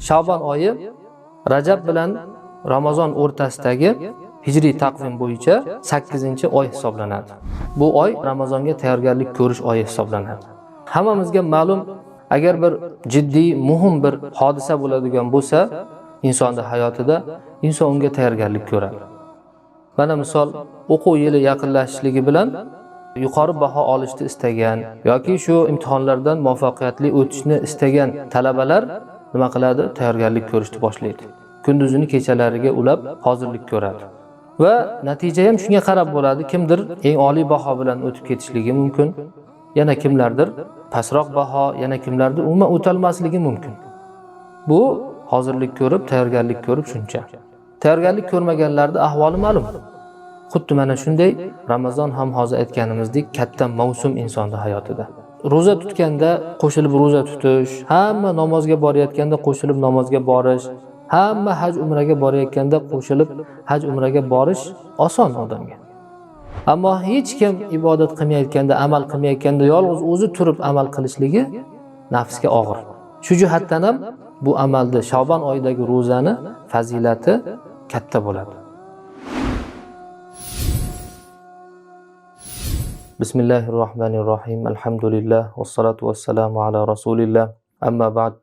Shabon oyi Rajab bilan Ramazon o'rtasidagi hijriy taqvim bo'yicha 8-oy hisoblanadi. Bu oy Ramazonga tayyorgarlik ko'rish oyi hisoblanadi. Hammamizga ma'lum, agar bir jiddiy, muhim bir hodisa bo'ladigan bo'lsa, insonning hayotida inson unga tayyorgarlik ko'radi. Mana misol, o'quv yili yaqinlashishligi bilan yuqori baho olishni istagan yoki shu imtihonlardan muvaffaqiyatli o'tishni istagan talabalar nima qiladi? Tayyorgarlik ko'rishni boshlaydi. Kunduzini kechalariga ulab hozirlik ko'radi. Va natija ham shunga qarab bo'ladi. Kimdir eng oliy baho bilan o'tib ketishligi mumkin, yana kimlardir pastroq baho, yana kimlardir umuman o'tolmasligi mumkin. Bu hozirlik ko'rib, tayyorgarlik ko'rib shuncha. Tayyorgarlik ko'rmaganlarda ahvoli ma'lum. Xuddi mana shunday Ramazon ham hozir aytganimizdek katta mavsum insonning hayotida. Ro'za tutganda qo'shilib ro'za tutish, hamma namozga borayotganda qo'shilib namozga borish, hamma haj umraga borayotganda qo'shilib haj umraga borish oson odamga. Ammo hech kim ibodat qilmayotganda, amal qilmayotganda yolg'iz o'zi turib amal qilishligi nafsga og'ir. Shu jihatdan ham bu amalda Shabon oyidagi ro'zani fazilati katta bo'ladi. Bismillahirrohmanirrohim. Alhamdulillah vassalatu vassalamu ala rasulillah. Amma ba'd.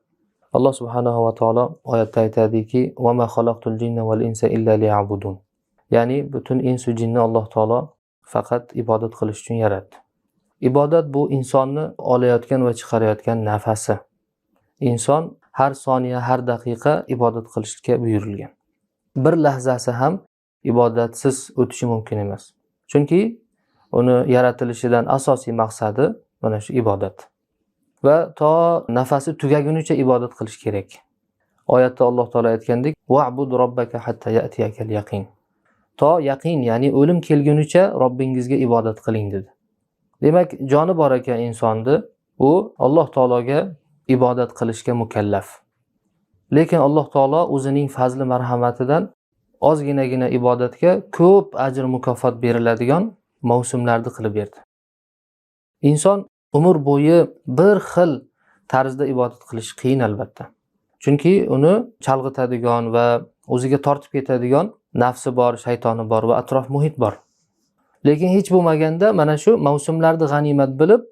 Alloh subhanahu va taolo oyatda aytadiki: "Va ma xalaqtul jinna val insa illa liya'budun." Ya'ni butun insu jinni Alloh taolo faqat ibodat qilish uchun yaratdi. Ibodat bu insonni olayotgan va chiqarayotgan nafasi. Inson har soniya, har daqiqa ibodat qilishga buyurilgan. Bir lahzasi ham ibodatsiz o'tishi mumkin emas. Chunki uni yaratilishidan asosiy maqsadi mana shu ibodat. Va to nafasi tugagunicha ibodat qilish kerak. Oyatda Alloh taolo aytgandek: "Wa'bud robbaka hatta ya'tiyakal yaqin." To yaqin, ya'ni o'lim kelgunicha Robbingizga ibodat qiling dedi. Demak, joni bor ekan insonni, u Alloh taologa ibodat qilishga mukallaf. Lekin Alloh taolo o'zining fazli marhamatidan ozginagina ibodatga ko'p ajr mukofot beriladigan mavsumlarni qilib berdi. Inson umr bo'yi bir xil tarzda ibodat qilish qiyin albatta. Chunki uni chalg'itadigan va o'ziga tortib ketadigan nafsi bor, shaytoni bor va atrof muhit bor. Lekin hech bo'lmaganda mana shu mavsumlarni g'animat bilib,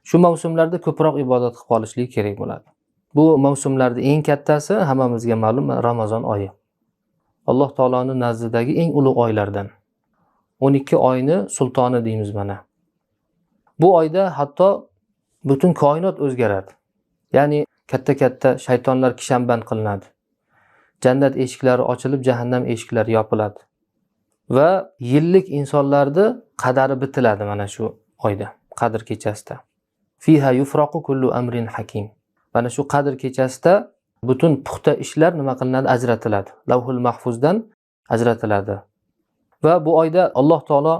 shu mavsumlarda ko'proq ibodat qilib olishlik kerak bo'ladi. Bu mavsumlarda eng kattasi hammamizga ma'lum Ramazon oyi. Alloh taoloning nazdidagi eng ulug' oylardan. 12 oyni sultoni deymiz mana. Bu oyda hatto butun koinot o'zgaradi. Ya'ni katta-katta shaytonlar kishanband qilinadi. Jannat eshiklari ochilib, jahannam eshiklari yopiladi. Va yillik insonlarni qadari bitiladi mana shu oyda, Qadr kechasida. Fiha yufraqu kullu amrin hakim. Mana shu Qadr kechasida butun puxta ishlar nima qilinadi? Ajratiladi. Lavhul mahfuzdan ajratiladi. Va bu oyda Alloh taolo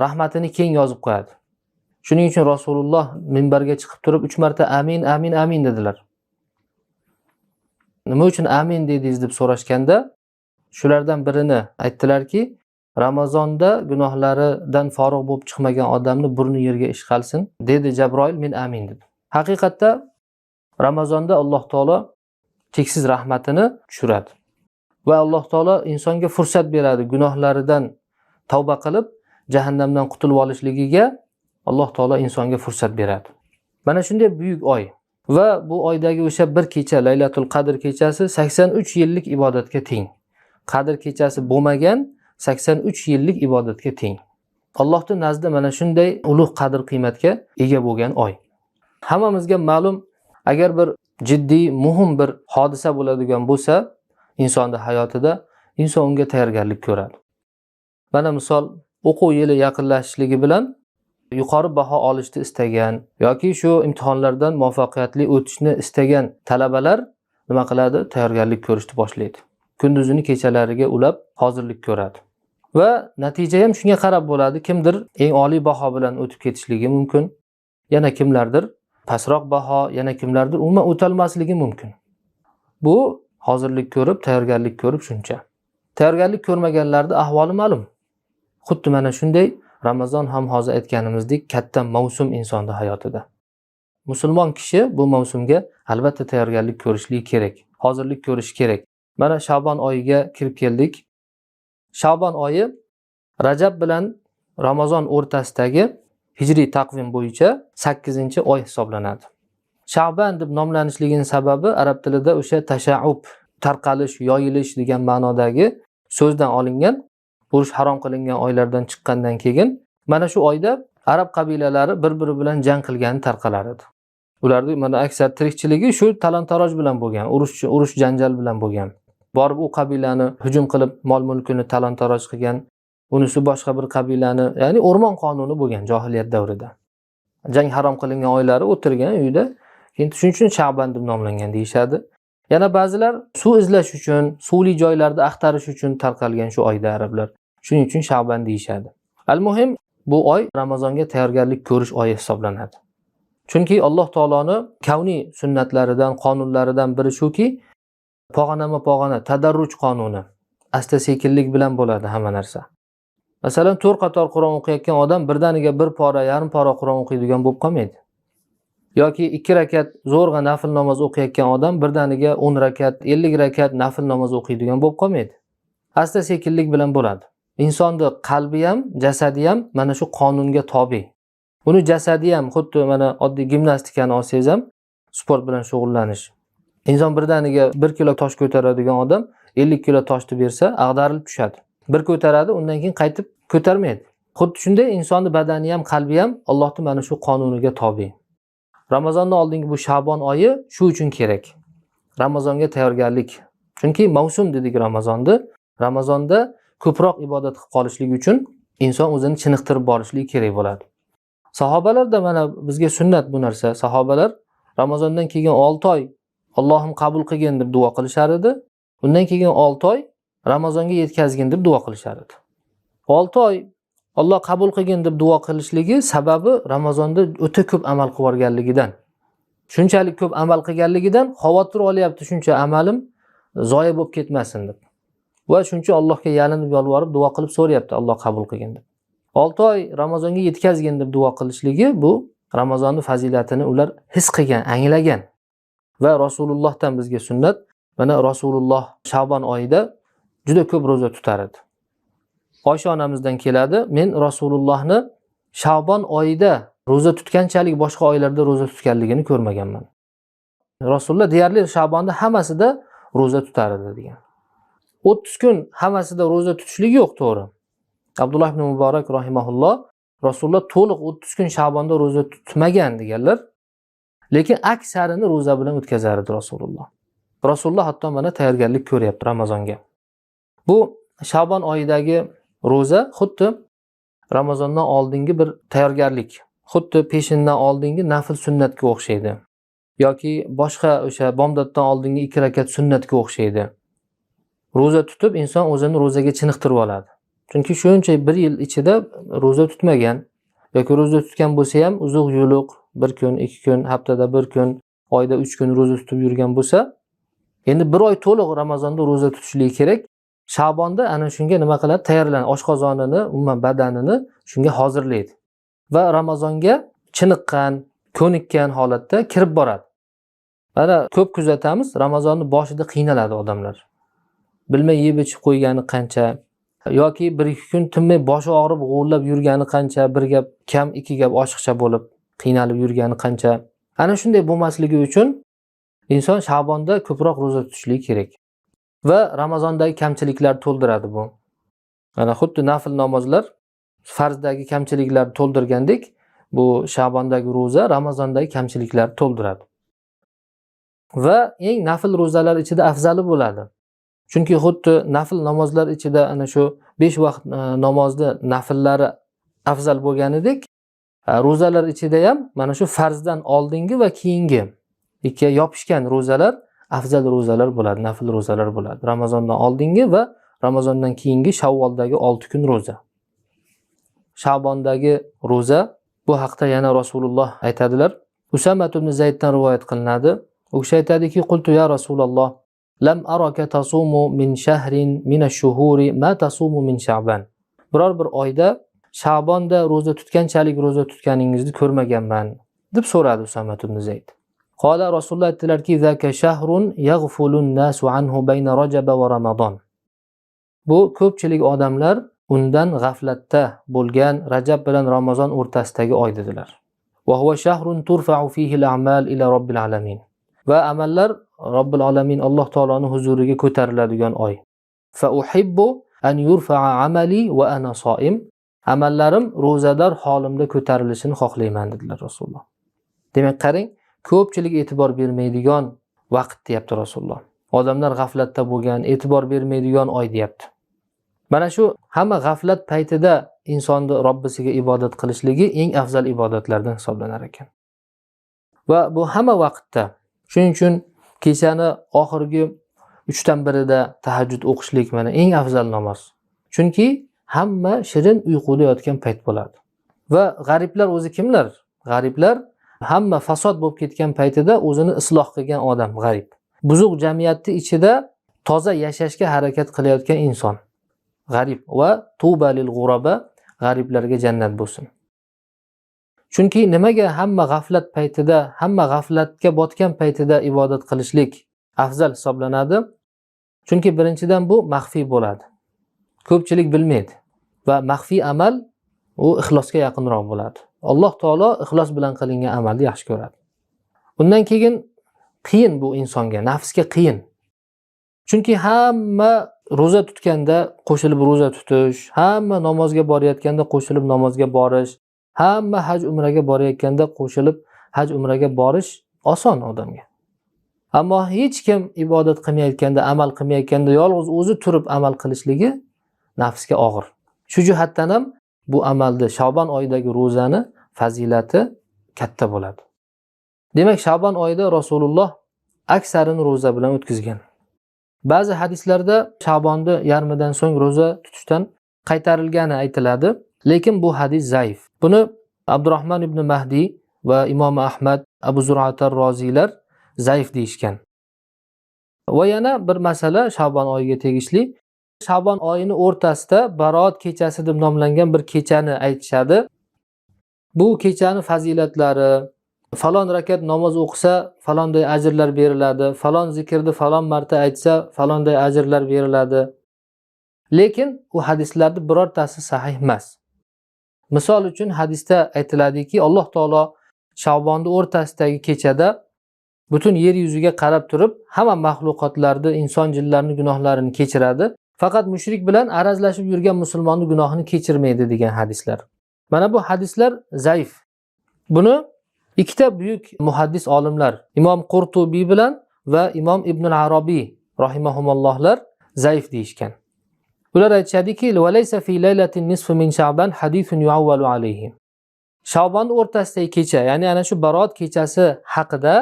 rahmatini keng yozib qo'yadi. Shuning uchun Rasululloh minbarga chiqib turib 3 marta amin, amin, amin dedilar. Nima uchun amin dedingiz deb so'rashganda, shulardan birini aytdilarki, Ramazonda gunohlaridan forig' bo'lib chiqmagan odamni burni yerga ishqalsin, dedi Jabroil, men amin dedim. Haqiqatda Ramazonda Alloh taolo cheksiz rahmatini tushiradi. Va Alloh taolo insonga fursat beradi gunohlaridan tavba qilib, jahannamdan qutulib olishligiga Alloh taolo insonga fursat beradi. Mana shunday buyuk oy. Va bu oydagi o'sha bir kecha, Laylatul Qadr kechasi 83 yillik ibodatga teng. Qadr kechasi bo'lmagan 83 yillik ibodatga teng. Allohning nazdida mana shunday ulug' qadr qiymatga ega bo'lgan oy. Hammamizga ma'lum, agar bir jiddiy, muhim bir hodisa bo'ladigan bo'lsa, insonning hayotida inson unga tayyorgarlik ko'radi. Mana misol, o'quv yili yaqinlashishligi bilan yuqori baho olishni istagan yoki shu imtihonlardan muvaffaqiyatli o'tishni istagan talabalar nima qiladi? Tayyorgarlik ko'rishni boshlaydi. Kunduzini kechalariga ulab hozirlik ko'radi. Va natija ham shunga qarab bo'ladi. Kimdir eng oliy baho bilan o'tib ketishligi mumkin, yana kimlardir pastroq baho, yana kimlardir umuman o'tolmasligi mumkin. Bu hozirlik ko'rib, tayyorgarlik ko'rib shuncha. Tayyorgarlik ko'rmaganlarda ahvoli ma'lum. Xuddi mana shunday Ramazon ham hozir aytganimizdek katta mavsum insonning hayotida. Musulmon kishi bu mavsumga albatta tayyorgarlik ko'rishligi kerak. hozirlik ko'rish kerak. Mana Shabon oyiga kirib keldik. Shabon oyi Rajab bilan Ramazon o'rtasidagi hijriy taqvim bo'yicha 8-oy hisoblanadi. Shaban deb nomlanishligining sababi arab tilida o'sha tashaub, tarqalish, yoyilish degan ma'nodagi so'zdan olingan. Urush harom qilingan oylardan chiqqandan keyin mana shu oyda arab qabilalari bir-biri bilan jang qilgani tarqalar edi. Ularning mana aksar tirikchiligi shu talon-taroj bilan bo'lgan, urush janjal bilan bo'lgan. Borib u qabilani hujum qilib mol-mulkini talon-taroj qilgan, unisi boshqa bir qabilani, ya'ni o'rmon qonuni bo'lgan johiliyat davrida. Jang harom qilingan oylari o'tirgan uyda, keyin shuning uchun Shaban deb nomlangan deyishadi. Yana ba'zilar suv izlash uchun, suvli joylarda axtarish uchun tarqalgan shu oyda arablar. Shuning uchun Shaban deyishadi. Al-muhim, bu oy Ramazonga tayyorgarlik ko'rish oyi hisoblanadi. Chunki Alloh taoloni kavniy sunnatlaridan, qonunlaridan biri shuki, pog'onama-pog'ona, tadarruj qonuni, asta-sekinlik bilan bo'ladi hamma narsa. Masalan, 4 qator Qur'on o'qiyotgan odam birdaniga bir pora, yarim pora Qur'on o'qiydigan bo'lib qolmaydi. Yoki 2 rakat zo'rg'a nafl namoz o'qiyotgan odam birdaniga 10 rakat, 50 rakat nafl namoz o'qiydigan bo'lib qolmaydi. Asta-sekinlik bilan bo'ladi. Insonni qalbi ham, jasadi ham mana shu qonunga tobe. Uni jasadi ham xuddi mana oddiy gimnastikani olsangiz ham, sport bilan shug'ullanish. Inson birdaniga 1 kilo tosh ko'taradigan odam 50 kilo toshni bersa, ag'darilib tushadi. Bir ko'taradi, undan keyin qaytib ko'tarmaydi. Xuddi shunday insonni badani ham, qalbi ham Allohning mana shu qonuniga tobe. Ramazondan oldingi bu Shabon oyi shu uchun kerak. Ramazonga tayyorgarlik. Chunki mavsum dedik Ramazonni. Ramazonda ko'proq ibodat qilib qolishlik uchun inson o'zini chiniqtirib borishligi kerak bo'ladi. Sahobalarda mana bizga sunnat bu narsa. Sahobalar Ramazondan keyin 6 oy Allohim qabul qilgin deb duo qilishar edi. Undan keyin 6 oy Ramazonga yetkazgin deb duo qilishar edi. 6 oy Alloh qabul qilgin deb duo qilishligi sababi Ramazonda o'ta ko'p amal qilib yuborganligidan. Shunchalik ko'p amal qilganligidan xavotir olyapti, shuncha amalim zoya bo'lib ketmasin deb. Va shuncha Allohga yalinib yolvorib duo qilib so'rayapti Alloh qabul qilgin deb. 6 oy Ramazonga yetkazgin deb duo qilishligi bu Ramazonning fazilatini ular his qilgan, anglagan. Va Rasulullohdan bizga sunnat, mana Rasululloh Shabon oyida juda ko'p ro'za tutar edi. Oysha onamizdan keladi, men Rasulullohni Shabon oyida ro'za tutganchalik boshqa oylarda ro'za tutganligini ko'rmaganman. Rasululloh deyarli Shabonda hammasida ro'za tutar edi degan. 30 kun hammasida ro'za tutishlik yo'q, to'g'ri. Abdulloh ibn Muborak rahimahulloh Rasululloh to'liq 30 kun Shabonda ro'za tutmagan deganlar. Lekin aksarini ro'za bilan o'tkazar edi Rasululloh. Rasululloh hatto mana tayyorgarlik ko'ryapti Ramazonga. Bu Shabon oyidagi ro'za xuddi Ramazondan oldingi bir tayyorgarlik, xuddi peshindan oldingi nafl sunnatga o'xshaydi yoki boshqa o'sha bomdoddan oldingi 2 rakat sunnatga o'xshaydi. Ro'za tutib inson o'zini ro'zaga chiniqtirib oladi. Chunki shuncha bir yil ichida ro'za tutmagan yoki ro'za tutgan bo'lsa ham uzuq yuluq bir kun, 2 kun, haftada bir kun, oyda 3 kun ro'za tutib yurgan bo'lsa, endi bir oy to'liq Ramazonda ro'za tutishligi kerak. Shabonda ana shunga nima qiladi? Tayyorlanadi, oshqozonini, umuman badanini shunga hozirlaydi va Ramazonga chiniqqan, ko'nikkan holatda kirib boradi. Mana ko'p kuzatamiz, Ramazonning boshida qiynaladi odamlar. Bilmay yeb ichib qo'ygani qancha yoki 1-2 kun tinmay boshi og'rib g'uvillab yurgani qancha, bir gap kam, 2 gap oshiqcha bo'lib qiynalib yurgani qancha. Ana shunday bo'lmasligi uchun inson Shabonda ko'proq ro'za tutishligi kerak. Va Ramazondagi kamchiliklar to'ldiradi bu. Mana xuddi nafl namozlar farzdagi kamchiliklarni to'ldirgandek, bu Shabondagi ro'za Ramazondagi kamchiliklarni to'ldiradi. Va eng nafl ro'zalar ichida afzali bo'ladi. Chunki xuddi nafl namozlar ichida ana shu 5 vaqt namozni nafllari afzal bo'lganidek, ro'zalar ichida ham mana shu farzdan oldingi va keyingi ikki yopishgan ro'zalar afzal ro'zalar bo'ladi, nafl ro'zalar bo'ladi. Ramazondan oldingi va Ramazondan keyingi Shavvoldagi 6 kun ro'za. Shabondagi ro'za, bu haqda yana Rasululloh aytadilar. Usama ibn Zayddan rivoyat qilinadi. U kishi aytadiki, qultu ya Rasululloh, lam araka tasumu min shahrin min ash-shuhuri ma tasumu min Sha'ban. Biror bir oyda Shabonda ro'za tutganchalik ro'za tutganingizni ko'rmaganman deb so'radi Usama ibn Zayd. Qola Rasululloh aytdilarki, zaka shahrun yaghfulun nasu anhu bayna Rajab va Ramazon. Bu ko'pchilik odamlar undan g'aflatda bo'lgan Rajab bilan Ramazon o'rtasidagi oy dedilar. Va huwa shahrun turfa'u fihi al-a'mal ila robbil alamin. Va amallar Robbil alamin Alloh taoloning huzuriga ko'tariladigan oy. Fa uhibbu an yurfa'a amali va ana soim. Amallarim ro'zador holimda ko'tarilishini xohlayman dedilar Rasululloh. Demak, qarang, ko'pchilik e'tibor bermaydigan vaqt deyapti Rasululloh. Odamlar g'aflatda bo'lgan, e'tibor bermaydigan oy deyapti. Mana shu hamma g'aflat paytida insonni Robbisiga ibodat qilishligi eng afzal ibodatlardan hisoblanar ekan. Va bu hamma vaqtda. Shuning uchun kechani oxirgi 3dan 1ida tahajjud o'qishlik mana eng afzal namoz. Chunki hamma shirin uyquda yotgan payt bo'ladi. Va g'ariblar o'zi kimlar? G'ariblar hamma fasod bo'lib ketgan paytida o'zini isloh qilgan odam g'arib. Buzuq jamiyatning ichida toza yashashga harakat qilayotgan inson g'arib. Va tuba lil g'uraba, g'ariblarga jannat bo'lsin. Chunki nimaga hamma g'aflat paytida, hamma g'aflatga botgan paytida ibodat qilishlik afzal hisoblanadi? Chunki birinchidan bu maxfiy bo'ladi. Ko'pchilik bilmaydi va maxfiy amal u ixlosga yaqinroq bo'ladi. Alloh taolo ixlos bilan qilingan amalni yaxshi ko'radi. Undan keyin qiyin bu insonga, nafsga qiyin. Chunki hamma ro'za tutganda qo'shilib ro'za tutish, hamma namozga borayotganda qo'shilib namozga borish, hamma haj umraga borayotganda qo'shilib haj umraga borish oson odamga. Ammo hech kim ibodat qilmayotganda, amal qilmayotganda yolg'iz o'zi turib amal qilishligi nafsga og'ir. Shu jihatdan ham bu amalda Shabon oyidagi ro'zani fazilati katta bo'ladi. Demak, Shabon oyida Rasululloh aksarini ro'za bilan o'tkazgan. Ba'zi hadislarda Shabonni yarmidan so'ng ro'za tutishdan qaytarilgani aytiladi, lekin bu hadis zaif. Buni Abdurrahman ibn Mahdi va Imom Ahmad, Abu Zur'at ar-Roziylar zaif deyishgan. Va yana bir masala Shabon oyiga tegishli. Shabon oyini o'rtasida Baroat kechasi deb nomlangan bir kechani aytishadi. Bu kechani fazilatlari, falon rakat namoz o'qisa falonday ajrlar beriladi, falon zikrni falon marta aytsa falonday ajrlar beriladi. Lekin u hadislarning birortasi sahih emas. Misol uchun hadisda aytiladiki, Alloh taolo Shabonning o'rtasidagi kechada butun yer yuziga qarab turib hamma maxluqotlarni, inson jinlarning gunohlarini kechiradi. Faqat mushrik bilan arazlashib yurgan musulmonning gunohini kechirmaydi degan hadislar. Mana bu hadislar zaif. Buni ikkita buyuk muhaddis olimlar, Imom Qurtubiy bilan va Imom Ibn al-Arabiy rahimahumullohlar zaif deyishgan. Ular aytishadiki, "Valaysa fi laylatin nisfi min Sha'ban hadithun yu'awwalu alayhi." Shabon o'rtasidagi kecha, ya'ni ana shu Baroat kechasi haqida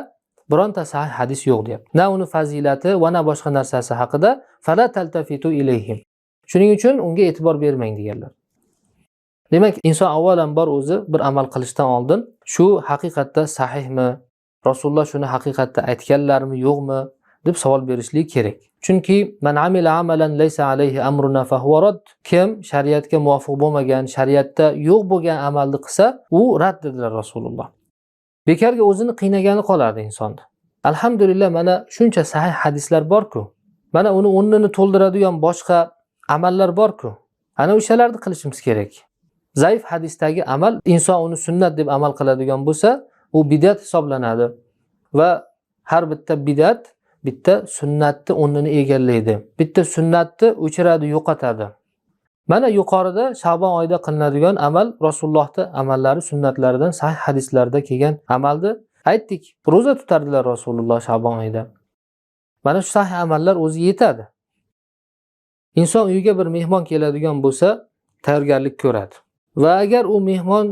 bironta sahih hadis yo'q deyapti. Na uni fazilati va na boshqa narsasi haqida fala taltafitu ilayhim. Shuning uchun unga e'tibor bermang deganlar. Demak, inson avvalambor o'zi bir amal qilishdan oldin shu haqiqatda sahihmi, Rasululloh shuni haqiqatda aytganlarmi, yo'qmi deb savol berishlik kerak. Chunki man amila amalan laysa alayhi amruna fahuwa rad. Kim shariatga muvofiq bo'lmagan, shariatda yo'q bo'lgan amalni qilsa, u rad dedilar Rasululloh. Bekarga o'zini qiynagani qoladi insonni. Alhamdulillah, mana shuncha sahih hadislar bor-ku. Mana uni o'rnini to'ldiradigan boshqa amallar bor-ku. Ana o'shalarni qilishimiz kerak. Zaif hadisdagi amal, inson uni sunnat deb amal qiladigan bo'lsa, u bidat hisoblanadi va har bitta bidat bitta sunnatni o'rnini egallaydi. Bitta sunnatni o'chiradi, yo'qotadi. Mana yuqorida Shabon oyida qilinadigan amal Rasulullohning amallari, sunnatlaridan sahih hadislarda kelgan amalni aytdik. Ro'za tutardilar Rasululloh Shabon oyida. Mana shu sahih amallar o'zi yetadi. Inson uyiga bir mehmon keladigan bo'lsa, tayyorgarlik ko'radi. Va agar u mehmon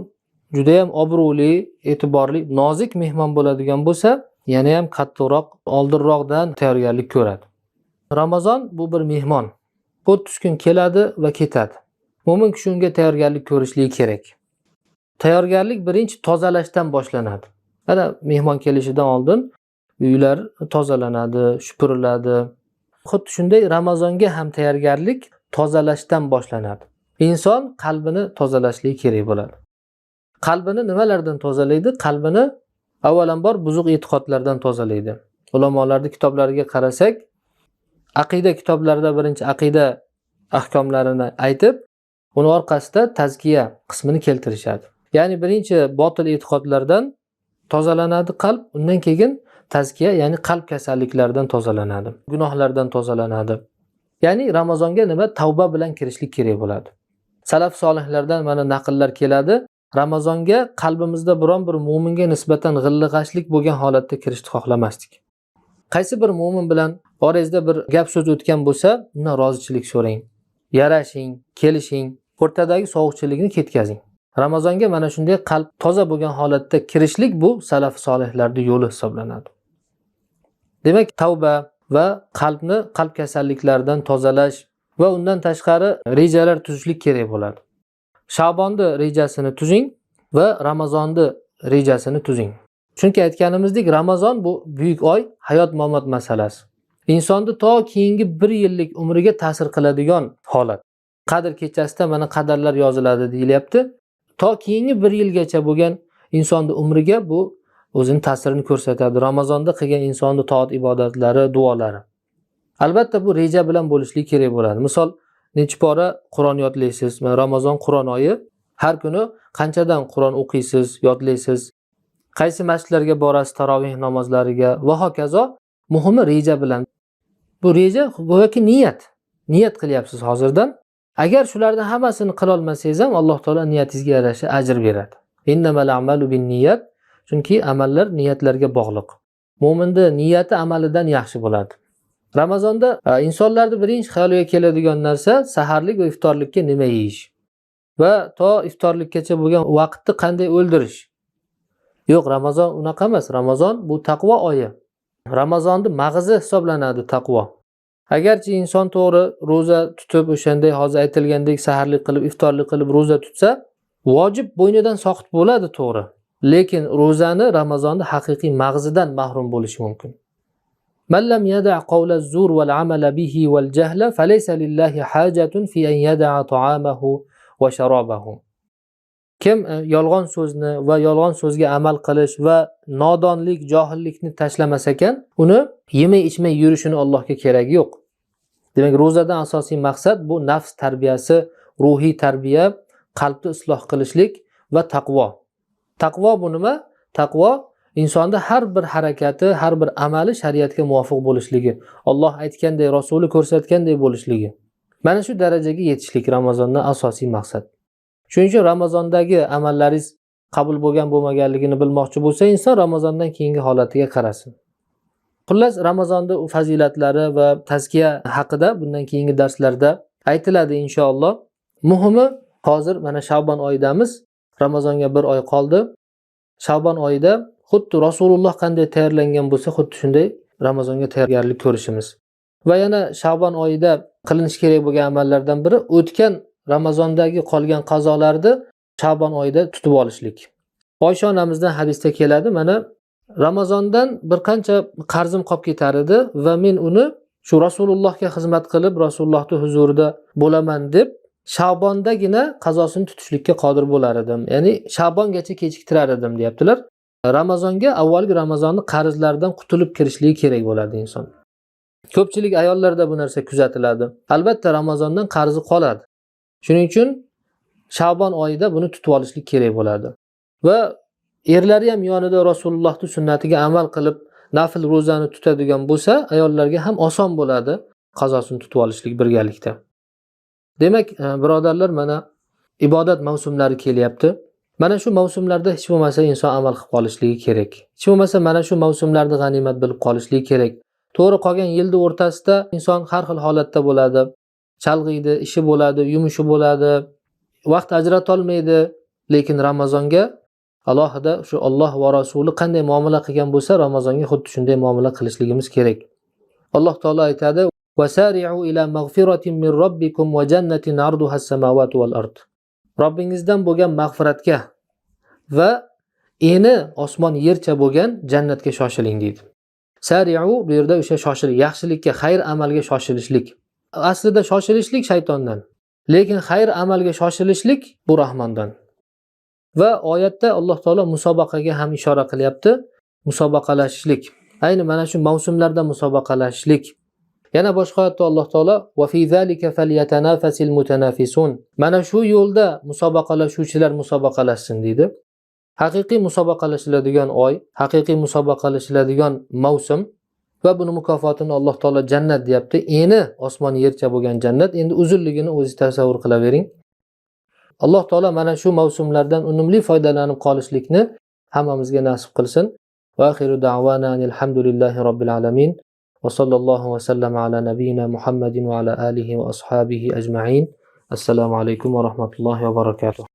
juda ham obro'li, e'tiborli, nozik mehmon bo'ladigan bo'lsa, yana ham qattiqroq, oldinroqdan tayyorgarlik ko'radi. Ramazon bu bir mehmon. 30 kun keladi va ketadi. Mo'min kishi unga tayyorgarlik ko'rishligi kerak. Tayyorgarlik birinchi tozalashdan boshlanadi. Mana mehmon kelishidan oldin uylar tozalanadi, supuriladi. Xuddi shunday Ramazonga ham tayyorgarlik tozalashdan boshlanadi. Inson qalbini tozalashligi kerak bo'ladi. Qalbini nimalardan tozalaydi? Qalbini Avvalambor buzuq e'tiqodlardan tozalaydi. Ulamolarning kitoblariga qarasak, aqida kitoblarida birinchi aqida ahkomlarini aytib, uni orqasida tazkiya qismini keltirishadi. Ya'ni birinchi botil e'tiqodlardan tozalanadi qalb, undan keyin tazkiya, ya'ni qalb kasalliklaridan tozalanadi, gunohlardan tozalanadi. Ya'ni Ramazonga nima? Tavba bilan kirishlik kerak bo'ladi. Salaf solihlardan mana naqllar keladi. Ramazonga qalbimizda biron bir mo'minga nisbatan g'illig'ashlik bo'lgan holatda kirishni xohlamasdik. Qaysi bir mo'min bilan orangizda bir gap so'z o'tgan bo'lsa, undan rozichilik so'rang, yarashing, kelishing, o'rtadagi sovuqchilikni ketkazing. Ramazonga mana shunday qalb toza bo'lgan holatda kirishlik bu salaf solihlarning yo'li hisoblanadi. Demak, tavba va qalbni qalb kasalliklaridan tozalash va undan tashqari rejalar tuzishlik kerak bo'ladi. Shabonni rejasini tuzing va Ramazonni rejasini tuzing. Chunki aytganimizdek, Ramazon bu buyuk oy, hayot mamot masalasi. Insonni to keyingi bir yillik umriga ta'sir qiladigan holat. Qadr kechasida mana qadarlar yoziladi deyilyapti. To keyingi bir yilgacha bo'lgan insonni umriga bu o'zini ta'sirini ko'rsatadi. Ramazonda qilgan insonni toat ibodatlari, duolari. Albatta bu reja bilan bo'lishligi kerak bo'ladi. Misol, necha pora Qur'on yodlaysiz? Mana Ramazon Qur'on oyi, har kuni qanchadan Qur'on o'qiysiz, yodlaysiz? Qaysi masjidlarga borasiz taroveh namozlariga va hokazo. Muhimi reja bilan. Bu reja go'yoki niyat. Niyat qilyapsiz hozirdan. Agar shularning hammasini qila olmasangiz ham Alloh taolo niyatingizga yarasha ajr beradi. Innamal a'malu binniyat. Chunki amallar niyatlarga bog'liq. Mo'minning niyati amalidan yaxshi bo'ladi. Ramazonda insonlarning birinchi xayoliga keladigan narsa saharlik va iftorlikka nima yeyish va to iftorlikkacha bo'lgan vaqtni qanday o'ldirish. Yo'q, Ramazon unaqa emas. Ramazon bu taqvo oyi. Ramazonning mag'zi hisoblanadi taqvo. Agarchi inson to'g'ri ro'za tutib, o'shanday hozir aytilgandek saharlik qilib, iftorlik qilib ro'za tutsa, vojib bo'ynidan soqit bo'ladi to'g'ri. Lekin ro'zani Ramazonda haqiqiy mag'zidan mahrum bo'lishi mumkin. Man lam yada' qawla az-zur wal 'amala bihi wal jahla falaysa lillahi hajatun fi an yada'a ta'amahu va sharabahu. Kim yolg'on so'zni va yolg'on so'zga amal qilish va nodonlik, johillikni tashlamas ekan, uni yemay ichmay yurishini Allohga keragi yo'q. Demak, ro'zadan asosiy maqsad bu nafs tarbiyasi, ruhiy tarbiya, qalbni isloh qilishlik va taqvo. Taqvo bu nima? Taqvo insonda har bir harakati, har bir amali shariatga muvofiq bo'lishligi, Alloh aytganday, Rasuli ko'rsatganday bo'lishligi. Mana shu darajaga yetishlik Ramazondan asosiy maqsad. Shuning uchun Ramazondagi amallaringiz qabul bo'lgan bo'lmaganligini bilmoqchi bo'lsa, inson Ramazondan keyingi holatiga qarasin. Xullas, Ramazonda fazilatlari va tazkiya haqida bundan keyingi darslarda aytiladi inshaalloh. Muhimi hozir mana Shabon oyidamiz. Ramazonga bir oy qoldi. Shabon oyida xuddi Rasululloh qanday tayyorlangan bo'lsa, xuddi shunday Ramazonga tayyorgarlik ko'rishimiz. Va yana Shabon oyida qilinishi kerak bo'lgan amallardan biri o'tgan Ramazondagi qolgan qazolarni Shabon oyida tutib olishlik. Oysha onamizdan hadisda keladi, mana Ramazondan bir qancha qarzim qolib ketar edi va men uni shu Rasulullohga xizmat qilib, Rasulullohning huzurida bo'laman deb Shabondagina qazosini tutishlikka qodir bo'lar edim. Ya'ni Shabongacha kechiktirar edim deyaptilar. Ramazonga avvalgi Ramazonni qarzlardan qutulib kirishligi kerak bo'ladi inson. Ko'pchilik ayollarda bu narsa kuzatiladi. Albatta Ramazondan qarzi qoladi. Shuning uchun Shabon oyida buni tutib olishlik kerak bo'ladi. Va erlari ham yonida Rasulullohning sunnatiga amal qilib nafl ro'zani tutadigan bo'lsa, ayollarga ham oson bo'ladi qazosini tutib olishlik birgalikda. Demak, birodarlar, mana ibodat mavsumlari kelyapti. Mana shu mavsumlarda hech bo'lmasa inson amal qilib qolishligi kerak. Hech bo'lmasa mana shu mavsumlarni g'animat bilib qolishligi kerak. To'g'ri, qolgan yilning o'rtasida inson har xil holatda bo'ladi. Chalg'iydi, ishi bo'ladi, yumushi bo'ladi, vaqt ajrata olmaydi, lekin Ramazonga alohida shu Alloh va Rasuli qanday muomala qilgan bo'lsa, Ramazonga xuddi shunday muomala qilishligimiz kerak. Alloh taolo aytadi: "Vasari'u ila mag'firatin min robbikum va jannatin 'arduha as-samawati wal ard." Robbingizdan bo'lgan mag'firatga va eni osmon yercha bo'lgan jannatga shoshiling deydi. Sari'u bu yerda o'sha shoshilik, yaxshilikka, xayr amalga shoshilishlik. Aslida shoshilishlik shaytondan, lekin xayr amalga shoshilishlik bu Rahmondan. Va oyatda Alloh taolo musobaqaga ham ishora qilyapti. musobaqalashishlik, ayni mana shu mavsumlarda musobaqalashishlik. Yana boshqa oyatda Alloh taolo va fi zalika falyatanafasil mutanafisun, mana shu yo'lda musobaqalashuvchilar musobaqalashsin deydi. Haqiqiy musobaqalashiladigan oy, haqiqiy musobaqalashiladigan mavsum va buni mukofotini Alloh taolo jannat deyapti. Eni osmon yercha bo'lgan jannat, endi uzunligini o'zingiz tasavvur qilavering. Alloh taolo mana shu mavsumlardan unumli foydalanib qolishlikni hammamizga nasib qilsin. Va axiru da'vana alhamdulillahi robbil alamin. Va sallallohu va sallama ala nabiyyina Muhammadin va ala alihi va ashabihi ajma'in. Assalomu alaykum va rahmatullohi va barakatuh.